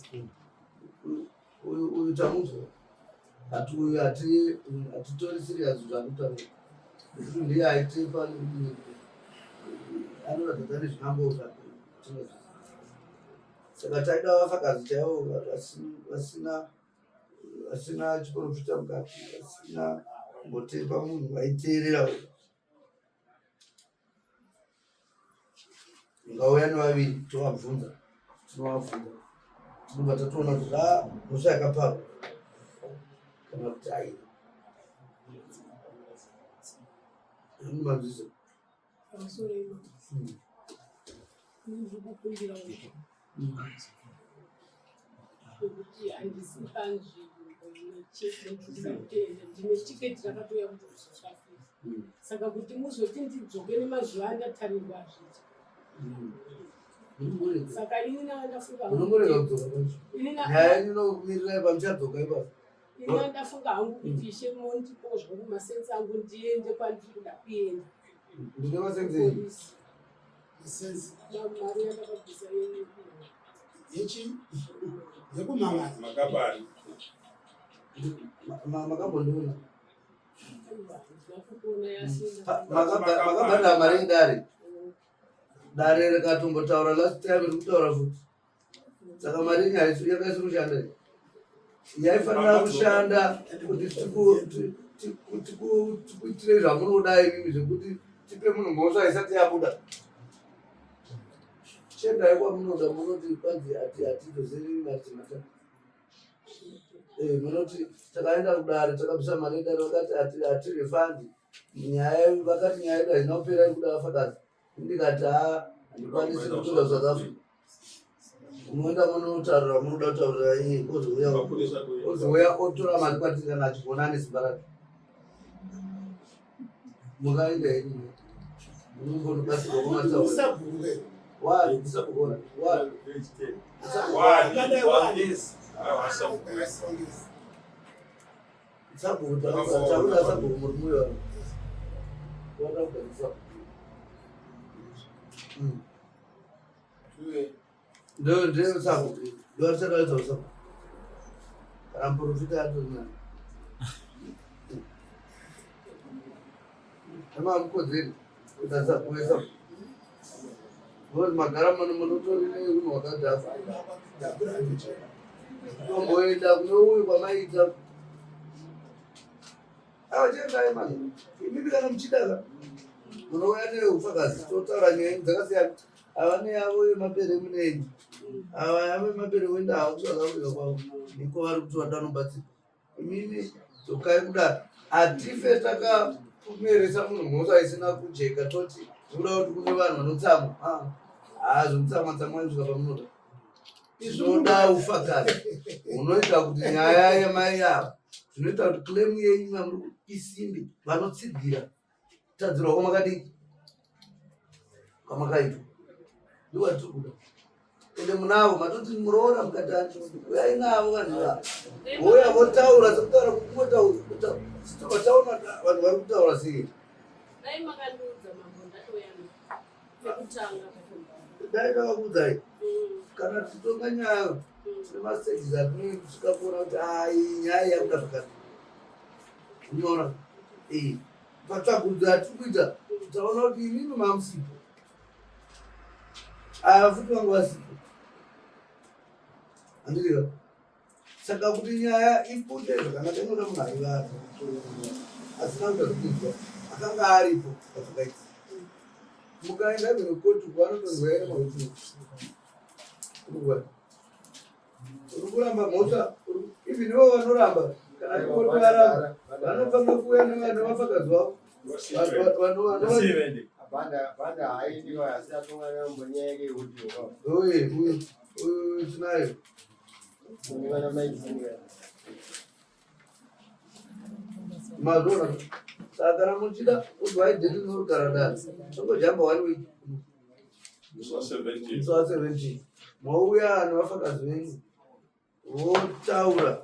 uyu tamunzwa, but uyu hatitori serious zvaakutaura nekuti ndiye aitepa, anoratidza nezvinambo zvake. Saka taida vafakazi chaivo vasina chiprofita mukati, vasina kumbotepa munhu, vaiteerera. Ngauya nevaviri, tovabvunza, tinovabvunza, tinobva tatoona kuti a mhosva yakaparwa kana kuti aiwa. Manzwisa? Pamusoro ino ndinokukumbira nekuti handisi panzvimbo imwe chete. Ndine tiketi rakatouya kubva kuSouth Africa, saka kuti muzoti ndidzoke nemazuva andatarirwa hazviti. Saka ini ndafunga Munomborega kudzoka kwacho. Nyaya yenyu inokumirirai pamuchadzoka ipapo. Ini ndafunga hangu kuti ishe mondipo zvangu masensi angu ndiende kwandiri kuda kuenda. Ndine masensi enyu. Masensi. Mari yandakabvisa yenyu. Yechi yekumangana. Makabari. Makambondiona. Makabhadhara mari yedare. Dare rikatombotaura last time riri kutaura futi. Saka mari yenyu haisi yakaisi kushanda iyi. Yaifanira kushanda kuti tikuitire zvamunoda imimi zvekuti tipe munhu mhosva isati yabuda. Chiendai kwamunoda munoti kwanzi ati hatidzosereri mari dzemata. Eh, munoti takaenda kudare takabvisa mari yedare vakati hatirefandi nyaya vakati nyaya yedu haina kupera iri kuda vafakazi ndikati haa handikwanisi kutora South Africa unoenda munotaurira munoda kutaurira iye ozouya ozouya otora mari kwatiri kana achigona ane simba rake mukaenda henyu munombonobatsirwa kumataura wani usabukona wani sabhuku takuda sabhuku murume uyo wada kugadzisa sabhuku ndo ndeo sabhuku ndo achakaita sabhuku kana muprofita atori nani emamukodzeri kuita sabhuku wesabhuku Because magara muno munotori neunhu hwakadhakwa. Tomboenda kune uyu kwamaita. Awa chendai mani. Imimi kana muchida munouya neufakazi totaura nyaya dzakasiyana. Ava neyavo yemapere munenyi. Ava yavo yemapere voenda havo kuSouth Africa kwavo. Ndiko vari kuti vandanobatsirwa. Imimi dzokai kudaro hatife takameresa munhu mhosva isina kujeka toti tikuda kuti kune vanhu vanotsamwa ah, haa zvekutsamwa tsamwa kusvika pamunoda tinoda ufakazi hunoita kuti nyaya yamai ava zvinoita kuti claim yenyu yamuri isimbe vanotsigira tadzirwa kwamakadii kwamakaitwa ndiwatiri kuda ende munavo matoti muroora mukati acho uyai navo vanhu ava vouya votaura sekutaura kungotaura taona vanhu vari kutaura sei dai makandiudza mambo ndatouya pekutanga dai ndakakuudzai kana tichitonga nyaya tine mastages atinosvika kuona kuti ai nyaya yakuda zvakati unoona patsvagurudzo yatiri kuita taona kuti imimi mamusipo ava futi vangu vasipo handiziva saka kuti nyaya ibude zvakanaka inoda munhu aiva asina kuita zvekuinzwa akanga aripo pazvakaitika mukaenda even koti kwanotonzwa ere mawitness uri kuramba mhosva even ivo vanoramba kana koti varamba vanofanira kuuya nevafakazi vavo tinayo mazvona saka kana muchida udzwai dheti rinorugara dare tongojamba one week musi wa 17 mouya nevafakazi venyu votaura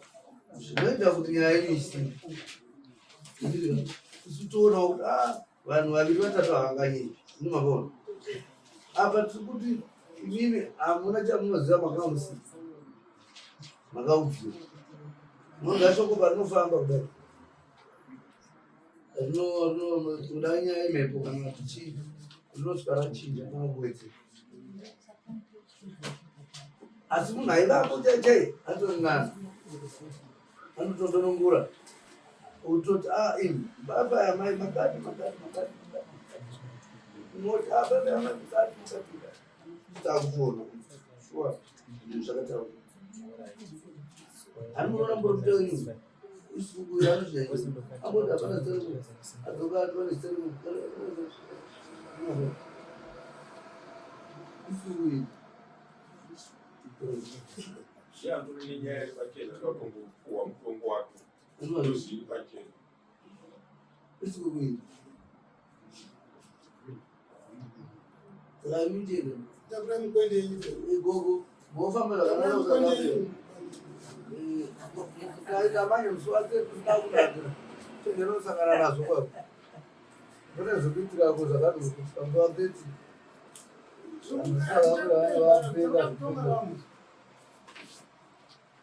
zvinoita kuti nyaya yenyu isimbe isu toonawo kuti ah, vanhu vaviri vatatu havanganyepi ndimakaona apa tiri kuti imimi hamuna chamunoziva makanga musina makaubvira munoziva shoko parinofamba kudai rinoda nyaya yemhepo kana kuti chii rinosvika rachinja kana kuwedzera asi munhu aivapo chai chai atori nani anotodonongura utoti a ah, imi baba yamai makati makati makati makati unoti a ah, baba yamai makati makati takuona shuwa zvinhu zvakataura anoona mborofita wenyu Zviandori nenyaya iri pachena tinotombopuwa mutongo wake ndozviri pachena. Saka imi ndini. Takurai mukwende yenyu. Gogo, mofamba zvakanaka Mukwende kusaka. Mukaita manje musi wake kusina kunakira. Chenjenosangana nazvo kwako. Kune zvekuitirako zvakati kuti musi wa 30.